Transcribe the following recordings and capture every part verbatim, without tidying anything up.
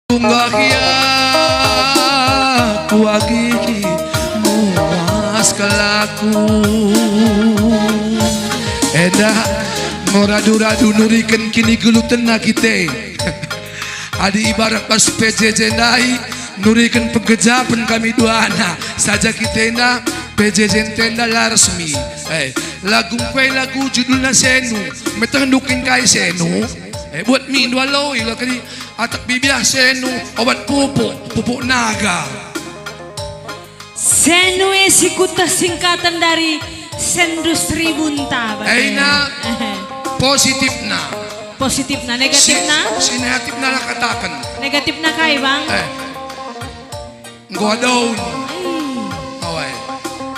Tunggah ia kuagih muas kal aku. Enda meradu-radu nuriken kinigelutena kita. Adi ibarat bas P J J ndai, nuriken penggejapen kami duana. Saja kita enda P J J ntenda la resmi. Eh, lagu kuai lagu judulna Senu. Meteh ndukin kai Senu? Eh, buat mi dua loi lo kali. Atak bibiah Senu, obat pupuk, pupuk naga. Senu e si kuteh singkatan dari Sendu Seribu ntah, bage. Eina positifna. Positifna, negatifna? Si, si negatifna la kataken. Negatifna kai, Bang? Eh. Enggo adon. Awai.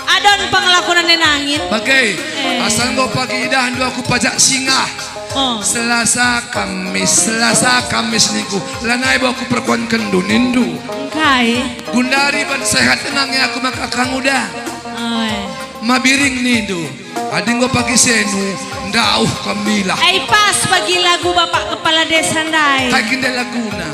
Adon pengelakuna nenangin. Bage, eh, asal enggo pagi idahndu aku pajak singgah. Oh. Selasa, Kamis, Selasa, Kamis ningku. Lanai bo aku perkuankenndu nindu. Engkai? Gundari ban sehat denga nge aku maka kang uda. Oh, eh. Mabiring nindu. Adi enggo pagi Senu, ndauh kamilah. Ai pas bagi lagu Bapak Kepala Desa ndai. Kai kin nde laguna?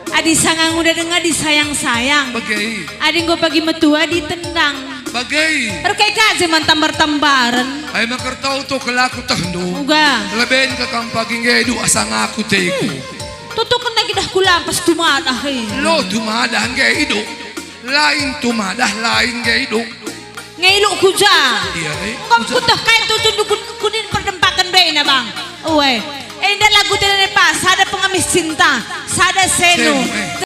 Adi sanga nguda denga disayang-sayang. Bage. Adi enggo pagi metua ditendang. Bage. Erkai ka je man tambar-tambaren. Ai maka ertoto kal aku tehndu. Uga. Leben ka kam pagi ngge idu asa ngaku teku. Hmm. Toto kena kidah kulampas tumadah, eh. Lo tumadah ngge idu. Lain tumadah, lain ngge idu. Nge ilu kuja. Iya, eh. Enggo kuja. Kuteh kain tutu dukun kunin perdempaken doina, Bang. Uwe. Enda lagu Telenepa, sada pengemis cinta, sada Senu. Senu, eh.